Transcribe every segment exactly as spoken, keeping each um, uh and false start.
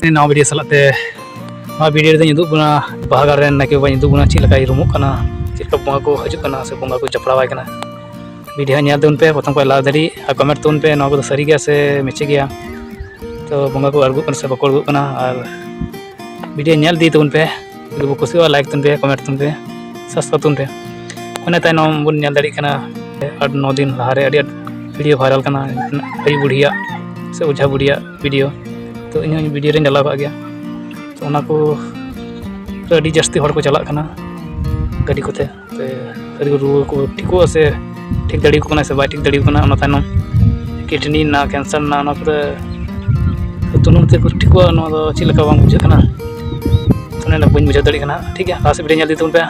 ᱱᱟᱣᱟ ᱵᱷᱤᱰᱤᱭᱳ ᱥᱟᱞᱟᱜ ᱛᱮ, ᱱᱚᱣᱟ ᱵᱷᱤᱰᱤᱭᱳ ᱨᱮᱫᱚᱧ ᱩᱫᱩᱜ ᱵᱚᱱᱟ ᱵᱟᱦᱟ ᱜᱟᱲ ᱨᱮᱱ ᱱᱟᱭᱠᱮ ᱵᱟᱵᱟᱧ ᱩᱫᱩᱜ ᱵᱚᱱᱟ ᱪᱮᱫ ᱞᱮᱠᱟᱭ ᱨᱩᱢᱩᱜ ᱠᱟᱱᱟ, ᱪᱮᱫ ᱞᱮᱠᱟ ᱵᱚᱸᱜᱟ ᱠᱚ ᱦᱤᱡᱩᱜ ᱠᱟᱱᱟ ᱥᱮ ᱵᱚᱸᱜᱟ ᱠᱚ ᱡᱚᱯᱲᱟᱣᱟᱭ ᱠᱟᱱᱟ᱾ ᱵᱷᱤᱰᱤᱭᱳ ᱦᱟᱸᱜ ᱧᱮᱞ ᱛᱟᱵᱚᱱ ᱯᱮ ᱯᱨᱚᱛᱷᱚᱢ ᱠᱷᱚᱱ ᱞᱟᱦᱟ ᱫᱷᱟᱹᱨᱤᱡ, ᱟᱨ ᱠᱚᱢᱮᱱᱴ ᱛᱟᱵᱚᱱ ᱯᱮ ᱱᱚᱣᱟ ᱠᱚᱫᱚ ᱥᱟᱹᱨᱤ ᱜᱮᱭᱟ ᱥᱮ ᱢᱤᱪᱷᱟᱹ ᱜᱮᱭᱟ, ᱛᱚ ᱵᱚᱸᱜᱟ ᱠᱚ ᱟᱬᱜᱚᱜ ᱠᱟᱱᱟ ᱥᱮ ᱵᱟᱠᱚ ᱟᱬᱜᱚᱜ ᱠᱟᱱᱟ᱾ ᱟᱨ ᱵᱷᱤᱰᱤᱭᱳ ᱧᱮᱞ ᱤᱫᱤ ᱛᱟᱵᱚᱱ ᱯᱮ, ᱡᱩᱫᱤ ᱵᱚ ᱠᱩᱥᱤᱣᱟᱜᱼᱟ ᱞᱟᱭᱤᱠ ᱛᱟᱵᱚᱱ ᱯᱮ, ᱠᱚᱢᱮᱱᱴ ᱛᱟᱵᱚᱱ ᱯᱮ, ᱥᱟᱵᱥᱠᱨᱟᱭᱤᱵ ᱛᱟᱵᱚᱱ ᱯᱮ᱾ ᱚᱱᱟ ᱛᱟᱭᱱᱚᱢ ᱵᱚᱱ ᱧᱮᱞ ᱫᱟᱲᱮᱭᱟᱜ ᱠᱟᱱᱟ ᱟᱴ ᱱᱚ ᱫᱤᱱ ᱞᱟᱦᱟᱨᱮ ᱟᱹᱰᱤ ᱟᱸᱴ ᱵᱷᱤᱰᱤᱭᱳ ᱵᱷᱟᱭᱨᱟᱞ ᱠᱟᱱᱟ ᱟᱭᱩ ᱵᱩᱲᱦᱤᱭᱟᱜ ᱥᱮ ᱚᱡᱷᱟ ᱵᱩᱲᱦᱤᱭᱟᱜ ᱵᱷᱤᱰᱤᱭᱳ᱾ ᱛᱚ ᱤᱧ ᱦᱚᱸ ᱵᱷᱤᱰᱤᱭᱳ ᱨᱮᱧ ᱰᱟᱞᱟᱣ ᱠᱟᱜ ᱜᱮᱭᱟ᱾ ᱛᱚ ᱚᱱᱟ ᱠᱚ ᱟᱹᱰᱤ ᱡᱟᱹᱥᱛᱤ ᱦᱚᱲ ᱠᱚ ᱪᱟᱞᱟᱜ ᱠᱟᱱᱟ ᱜᱟᱹᱰᱤ ᱠᱚᱛᱮ᱾ ᱛᱮ ᱥᱟᱹᱨᱤ ᱨᱩᱣᱟᱹ ᱠᱚ ᱴᱷᱤᱠᱚᱜᱼᱟ ᱥᱮ ᱴᱷᱤᱠ ᱫᱟᱲᱮᱭᱟᱠᱚ ᱠᱟᱱᱟ ᱥᱮ ᱵᱟᱭ ᱴᱷᱤᱠ ᱫᱟᱲᱮᱭᱟᱠᱚ ᱠᱟᱱᱟ, ᱚᱱᱟ ᱛᱟᱭᱱᱚᱢ ᱠᱤᱰᱱᱤ ᱨᱮᱱᱟᱜ, ᱠᱮᱱᱥᱟᱨ ᱨᱮᱱᱟᱜ, ᱚᱱᱟ ᱠᱚᱨᱮ ᱛᱩᱱᱩᱢ ᱛᱮᱠᱚ ᱴᱷᱤᱠᱚᱜᱼᱟ, ᱱᱚᱣᱟ ᱫᱚ ᱪᱮᱫ ᱞᱮᱠᱟ ᱵᱟᱝ ᱵᱩᱡᱷᱟᱹᱜ ᱠᱟᱱᱟ᱾ ᱚᱱᱮ ᱚᱱᱟ ᱵᱟᱹᱧ ᱵᱩᱡᱷᱟᱹᱣ ᱫᱟᱲᱮᱭᱟᱜ ᱠᱟᱱᱟ᱾ ᱴᱷᱤᱠ ᱜᱮᱭᱟ, ᱞᱟᱦᱟ ᱥᱮᱫ ᱵᱷᱤᱰᱤᱭᱳ ᱧᱮᱞ ᱤᱫᱤ ᱛᱟᱵᱚᱱ ᱯᱮ᱾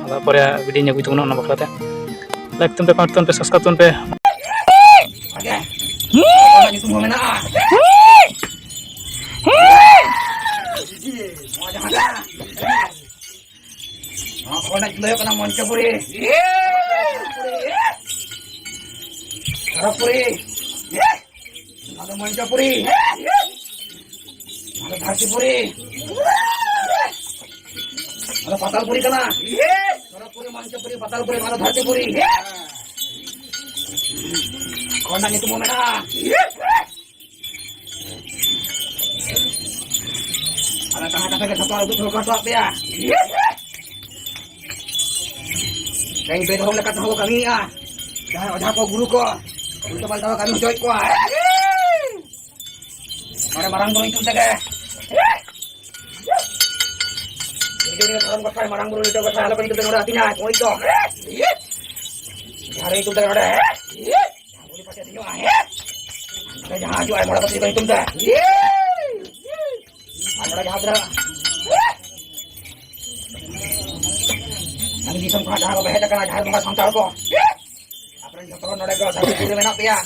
ᱛᱟᱨᱯᱚᱨᱮ ᱵᱷᱤᱰᱤᱭᱳᱧ ᱟᱹᱜᱩᱭ ᱛᱟᱵᱚᱱᱟ ᱚᱱᱟ ᱵᱟᱠᱷᱨᱟ ᱛᱮ᱾ ᱞᱟᱭᱤᱠ ᱛᱟᱵᱚᱱ ᱯᱮ, ᱠᱚᱢᱮᱱᱴ ᱛᱟᱵᱚᱱ ᱯᱮ, ᱥᱟᱵᱥᱠᱨᱟᱭᱤᱵ ᱛᱟᱵᱚᱱ ᱯᱮ᱾ ᱚᱱᱟ ᱧᱩᱛᱩᱢ ᱦᱚᱸ ᱢᱮᱱᱟᱜᱼᱟ᱾ ᱱᱚᱣᱟ ᱡᱟᱦᱟᱸ ᱠᱟᱱᱟ, ᱱᱚᱣᱟ ᱠᱚ ᱨᱮᱱᱟᱜ ᱧᱩᱛᱩᱢ ᱫᱚ ᱦᱩᱭᱩᱜ ᱠᱟᱱᱟ ᱢᱚᱧᱪᱚᱯᱩᱨᱤ᱾ ᱥᱚᱨᱚᱜᱽᱯᱩᱨᱤ᱾ ᱱᱚᱣᱟ ᱫᱚ ᱢᱚᱧᱪᱚᱯᱩᱨᱤ᱾ ᱱᱚᱣᱟ ᱫᱚ ᱫᱷᱟᱹᱨᱛᱤᱯᱩᱨᱤ᱾ ᱱᱚᱣᱟ ᱫᱚ ᱯᱟᱛᱟᱞᱯᱩᱨᱤ ᱠᱟᱱᱟ᱾ ᱥᱚᱨᱚᱜᱽᱯᱩᱨᱤ, ᱢᱚᱧᱪᱚᱯᱩᱨᱤ, ᱯᱟᱛᱟᱞᱯᱩᱨᱤ, ᱱᱚᱣᱟ ᱫᱚ ᱫᱷᱟᱹᱨᱛᱤᱯᱩᱨᱤ᱾ ᱠᱚ ᱨᱮᱱᱟᱜ ᱧᱩᱛᱩᱢ ᱦᱚᱸ ᱢᱮᱱᱟᱜᱼᱟ᱾ ᱟᱞᱮ ᱛᱟᱦᱮᱸ ᱠᱟᱛᱮ ᱜᱮ ᱡᱷᱚᱛᱚ ᱩᱫᱩᱜ ᱦᱚᱴᱚ ᱠᱟᱜ ᱯᱮᱭᱟ᱾ ᱛᱮᱦᱮᱧ ᱵᱮᱫᱷᱚᱨᱚᱢ ᱞᱮᱠᱟ ᱛᱮᱦᱚᱸ ᱠᱚ ᱠᱟᱹᱢᱤᱭᱮᱫᱼᱟ᱾ ᱡᱟᱦᱟᱸᱭ ᱚᱡᱷᱟ ᱠᱚ, ᱜᱩᱨᱩ ᱠᱚ, ᱩᱞᱴᱟᱹ ᱯᱟᱞᱴᱟ ᱠᱚ ᱠᱟᱹᱢᱤ ᱦᱚᱪᱚᱭᱮᱫ ᱠᱚᱣᱟ᱾ ᱱᱚᱰᱮ ᱢᱟᱨᱟᱝ ᱵᱩᱨᱩ ᱧᱩᱛᱩᱢ ᱛᱮᱜᱮ᱾ ᱡᱩᱫᱤ ᱩᱱᱤ ᱫᱷᱚᱨᱚᱢ ᱠᱟᱛᱷᱟᱭ ᱢᱟᱨᱟᱝ ᱵᱩᱨᱩ ᱧᱩᱛᱩᱢ ᱠᱟᱛᱷᱟ ᱟᱞᱚ ᱠᱚ ᱧᱩᱛᱩᱢ ᱛᱮ ᱱᱚᱰᱮ ᱟᱹᱛᱤᱧᱟ, ᱠᱚᱭ ᱫᱚ᱾ ᱡᱟᱦᱟᱸ ᱨᱮ ᱧᱩᱛᱩᱢ ᱛᱮ ᱱᱚᱰᱮ᱾ ᱡᱟᱦᱟᱸ ᱵᱩᱲᱦᱤ ᱯᱟᱪᱮ ᱥᱤᱧᱚᱜᱼᱟ, ᱦᱮᱸ? ᱱᱚᱰᱮ ᱡᱟᱦᱟᱸ ᱦᱤᱡᱩᱜᱼᱟᱭ, ᱢᱚᱬᱮ ᱠᱚ ᱛᱩᱨᱩᱭ ᱠᱚ ᱧᱩᱛᱩᱢ ᱛᱮ᱾ ᱟᱨ ᱱᱚᱰᱮ ᱡᱟᱦᱟᱸ ᱛᱤᱱᱟᱹᱜ ᱥᱟᱺᱜᱤᱧ ᱫᱤᱥᱚᱢ ᱠᱷᱚᱱᱟᱜ ᱡᱟᱦᱟᱸ ᱠᱚ ᱦᱮᱡ ᱟᱠᱟᱱᱟ, ᱡᱟᱦᱮᱨ ᱵᱚᱸᱜᱟ ᱥᱟᱱᱛᱟᱲ ᱠᱚ, ᱟᱯᱮ ᱨᱮᱱ ᱡᱷᱚᱛᱚ ᱦᱚᱲ ᱱᱚᱰᱮ ᱜᱮ ᱫᱷᱟᱹᱨᱛᱤ ᱯᱩᱨᱤ ᱨᱮ ᱢᱮᱱᱟᱜ ᱯᱮᱭᱟ᱾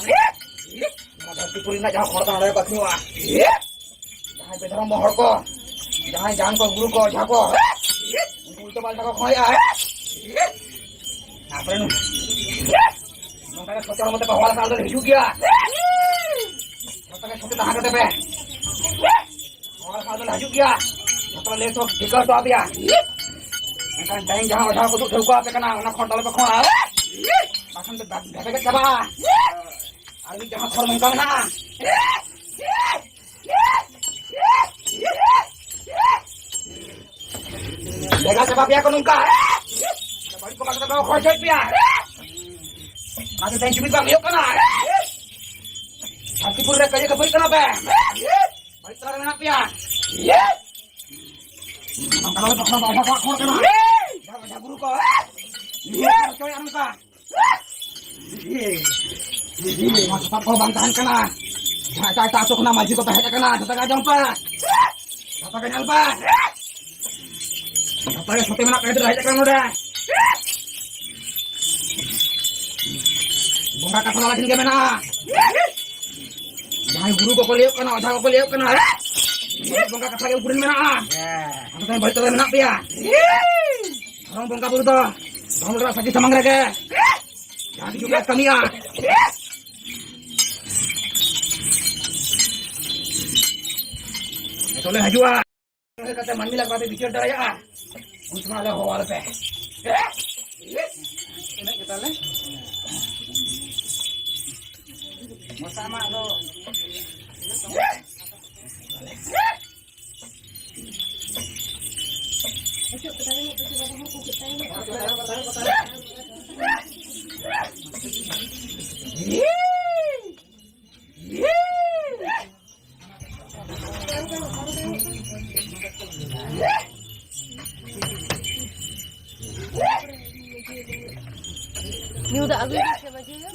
ᱱᱚᱣᱟ ᱫᱷᱟᱹᱨᱛᱤ ᱯᱩᱨᱤ ᱨᱮᱱᱟᱜ ᱡᱟᱦᱟᱸ ᱠᱷᱚᱲ ᱫᱚ ᱱᱚᱰᱮ ᱜᱮ ᱠᱚ ᱟᱹᱠᱷᱨᱤᱧᱚᱜᱼᱟ᱾ ᱡᱟᱦᱟᱸᱭ ᱵᱮᱫᱷᱚᱨᱚᱢ ᱦᱚᱲ ᱠᱚ, ᱡᱟᱦᱟᱸᱭ ᱡᱟᱝ ᱠᱚ, ᱜᱩᱨᱩ ᱠᱚ, ᱡᱟᱦᱟᱸ ᱠᱚ, ᱩᱱᱠᱩ ᱩᱞᱴᱟᱹ ᱯᱟᱞᱴᱟ ᱠᱚ ᱠᱷᱚᱭᱮᱜᱼᱟ᱾ ᱟᱯᱮ ᱨᱮᱱ ᱱᱚᱝᱠᱟ ᱜᱮ ᱥᱚᱪᱚᱨ ᱢᱚᱛᱚ ᱠᱚ ᱦᱚᱲ ᱥᱟᱶ ᱫᱚ ᱦᱤᱡᱩᱜ ᱜᱮᱭᱟ᱾ ᱡᱚᱛᱚ ᱜᱮ ᱥᱚᱪᱮᱛᱚᱱ ᱛᱟᱦᱮᱸ ᱠᱟᱛᱮ ᱯᱮ᱾ ᱦᱚᱲ ᱟᱫᱚ ᱞᱮ ᱦᱤᱡᱩᱜ ᱜᱮᱭᱟ᱾ ᱡᱚᱛᱚ ᱞᱮ ᱴᱷᱤᱠᱟᱹ ᱦᱚᱴᱚ ᱟᱯᱮᱭᱟ᱾ ᱢᱮᱱᱠᱷᱟᱱ ᱛᱮᱦᱮᱧ ᱡᱟᱦᱟᱸ ᱚᱡᱷᱟ ᱠᱚ ᱩᱫᱩᱜ ᱴᱷᱟᱹᱣᱠᱟᱹ ᱟᱯᱮ ᱠᱟᱱᱟ, ᱚᱱᱟ ᱠᱷᱚᱱ ᱫᱚ ᱟᱞᱚᱯᱮ ᱠᱷᱚᱱᱟ᱾ ᱵᱟᱠᱷᱟᱱ ᱫᱚ ᱵᱷᱮ-, ᱵᱷᱮ-, ᱵᱷᱮ-, ᱪᱟᱵᱟᱜᱼᱟ᱾ ᱟᱨ ᱢᱤᱫ ᱡᱟᱦᱟᱸ ᱠᱷᱚᱨ ᱱᱚᱝᱠᱟ ᱢᱮᱱᱟᱜᱼᱟ᱾ ᱵᱷᱮᱜᱟᱨ ᱪᱟᱵᱟ ᱯᱮᱭᱟ ᱠᱚ ᱱᱚᱝᱠᱟ᱾ ᱵᱟᱹᱲᱤᱡ ᱠᱚ ᱵᱟᱝ ᱠᱟᱛᱮ ᱠᱚ ᱠᱷᱚᱨᱪᱚᱭᱮᱫ ᱯᱮᱭᱟ᱾ ᱚᱱᱟᱛᱮ ᱛᱮᱦᱮᱧ ᱡᱩᱢᱤᱫ ᱵᱟᱝ ᱦᱩᱭᱩᱜ ᱠᱟᱱᱟ᱾ ᱥᱟᱱᱛᱤᱯᱩᱨ ᱨᱮ ᱠᱟᱹᱭᱟᱹ ᱠᱷᱟᱹᱯᱟᱹᱨᱤ ᱠᱟᱱᱟ ᱯᱮ᱾ ᱵᱟᱹᱲᱤᱡ ᱛᱟᱞᱟ ᱨᱮ ᱢᱮᱱᱟᱜ ᱯᱮᱭᱟ᱾ ᱱᱚᱝᱠᱟ ᱫᱚ ᱛᱚᱠᱷᱚᱱ ᱫᱚ ᱚᱡᱷᱟ ᱠᱚᱣᱟᱜ ᱠᱷᱚᱲ ᱠᱟᱱᱟ᱾ ᱡᱟᱦᱟᱸ ᱚᱡᱷᱟ ᱜᱩᱨᱩ ᱠᱚ ᱠᱷᱚᱨᱪᱚᱭᱟ ᱱᱚᱝᱠᱟ᱾ ᱢᱟᱥᱴᱟᱨ ᱠᱚ ᱵᱟᱝ ᱛᱟᱦᱮᱱ ᱠᱟᱱᱟ᱾ ᱡᱟᱦᱟᱸ ᱮᱴᱟᱜ ᱮᱴᱟᱜ ᱟᱹᱛᱩ ᱠᱷᱚᱱᱟᱜ ᱢᱟᱹᱡᱷᱤ ᱠᱚ ᱦᱮᱡ ᱟᱠᱟᱱᱟ, ᱡᱷᱚᱛᱚ ᱜᱮ ᱟᱸᱡᱚᱢ ᱯᱮ, ᱡᱷᱚᱛᱚ ᱜᱮ ᱧᱮᱞ ᱯᱮ᱾ ᱡᱷᱚᱛᱚ ᱜᱮ ᱥᱚᱛᱮ ᱢᱮᱱᱟᱜ ᱠᱚᱣᱟ, ᱦᱮᱡ ᱟᱠᱟᱱᱟ ᱱᱚᱰᱮ᱾ ᱵᱚᱸᱜᱟ ᱠᱟᱛᱷᱟ ᱫᱚ ᱟᱞᱮ ᱴᱷᱮᱱ ᱜᱮ ᱢᱮᱱᱟᱜᱼᱟ᱾ ᱡᱟᱦᱟᱸᱭ ᱜᱩᱨᱩ ᱠᱚᱠᱚ ᱞᱟᱹᱭᱚᱜ ᱠᱟᱱᱟ, ᱚᱡᱷᱟ ᱠᱚᱠᱚ ᱞᱟᱹᱭᱚᱜ ᱠᱟᱱᱟ, ᱵᱚᱸᱜᱟ ᱠᱟᱛᱷᱟ ᱜᱮ ᱩᱯᱨᱩᱢ ᱢᱮᱱᱟᱜᱼᱟ᱾ ᱟᱫᱚ ᱛᱮᱦᱮᱧ ᱵᱟᱹᱲᱤᱡ ᱛᱟᱞᱟ ᱨᱮ ᱢᱮᱱᱟᱜ ᱯᱮᱭᱟ᱾ ᱫᱷᱚᱨᱚᱢ ᱵᱚᱸᱜᱟ ᱵᱩᱨᱩ ᱫᱚ ᱫᱷᱚᱨᱚᱢ ᱨᱮᱱᱟᱜ ᱥᱟᱹᱠᱷᱤ ᱥᱟᱢᱟᱝ ᱨᱮᱜᱮ ᱡᱟᱦᱟᱸ ᱠᱤᱪᱷᱩ ᱯᱮ ᱠᱟᱹᱢᱤᱭᱟ, ᱡᱚᱛᱚ ᱞᱮ ᱦᱤᱡᱩᱜᱼᱟ᱾ ᱠᱟᱛᱮ ᱢᱟᱹᱱᱢᱤ ᱞᱮᱠᱟ ᱵᱟᱯᱮ ᱵᱤᱪᱟᱹᱨ ᱫᱟᱲᱮᱭᱟᱜᱼᱟ, ᱩᱱ ᱥᱚᱢᱚᱭ ᱟᱞᱮ ᱦᱚᱦᱚ ᱟᱞᱮ ᱯᱮ᱾ ᱤᱱᱟᱹᱜ ᱜᱮ ᱛᱟᱦᱞᱮ᱾ ᱢᱚᱥᱟ ᱢᱟ ᱟᱫᱚ ᱧᱩ ᱫᱟᱜ ᱟᱹᱜᱩᱭ ᱢᱮᱥᱮ ᱢᱟᱹᱡᱷᱤ ᱟᱭᱳ᱾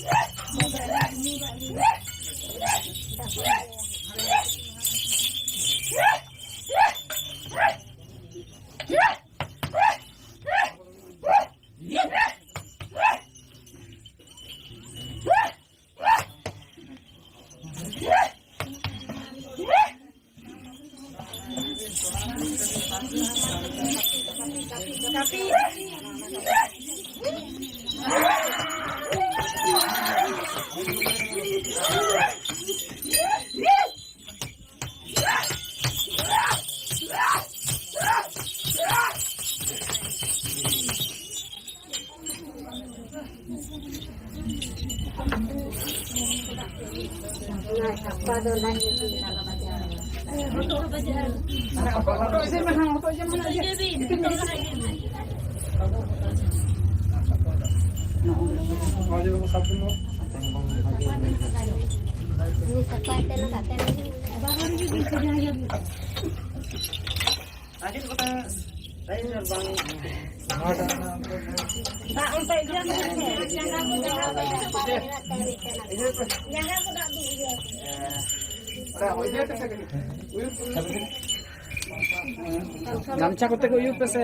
ᱜᱟᱢᱪᱷᱟ ᱠᱚᱛᱮ ᱠᱚ ᱩᱭᱩ ᱯᱮᱥᱮ᱾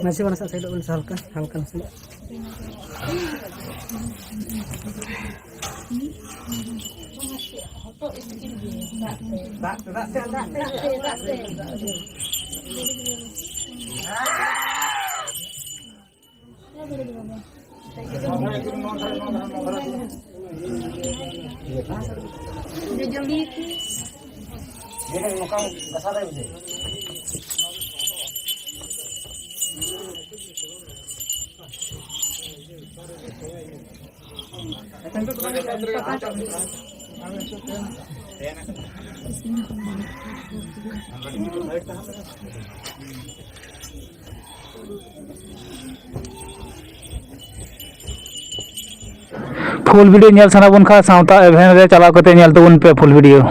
ᱢᱟᱹᱡᱷᱤ ᱵᱟᱵᱟ ᱱᱟᱥᱮ ᱥᱟᱭᱤᱰᱚᱜ ᱵᱮᱱ ᱥᱮ, ᱦᱟᱞᱠᱟ, ᱦᱟᱞᱠᱟ ᱱᱟᱥᱮ᱾ ᱫᱟᱜ ᱛᱮ, ᱫᱟᱜ ᱛᱮ, ᱫᱟᱜ ᱛᱮ᱾ ᱯᱷᱩᱞ ᱵᱷᱤᱰᱤᱭᱳ ᱧᱮᱞ ᱥᱟᱱᱟ ᱵᱚᱱ ᱠᱷᱟᱱ ᱥᱟᱶᱛᱟ ᱮᱵᱷᱮᱱ ᱨᱮ ᱪᱟᱞᱟᱣ ᱠᱟᱛᱮ ᱧᱮᱞ ᱛᱟᱵᱚᱱ ᱯᱮ ᱯᱷᱩᱞ ᱵᱷᱤᱰᱤᱭᱳ᱾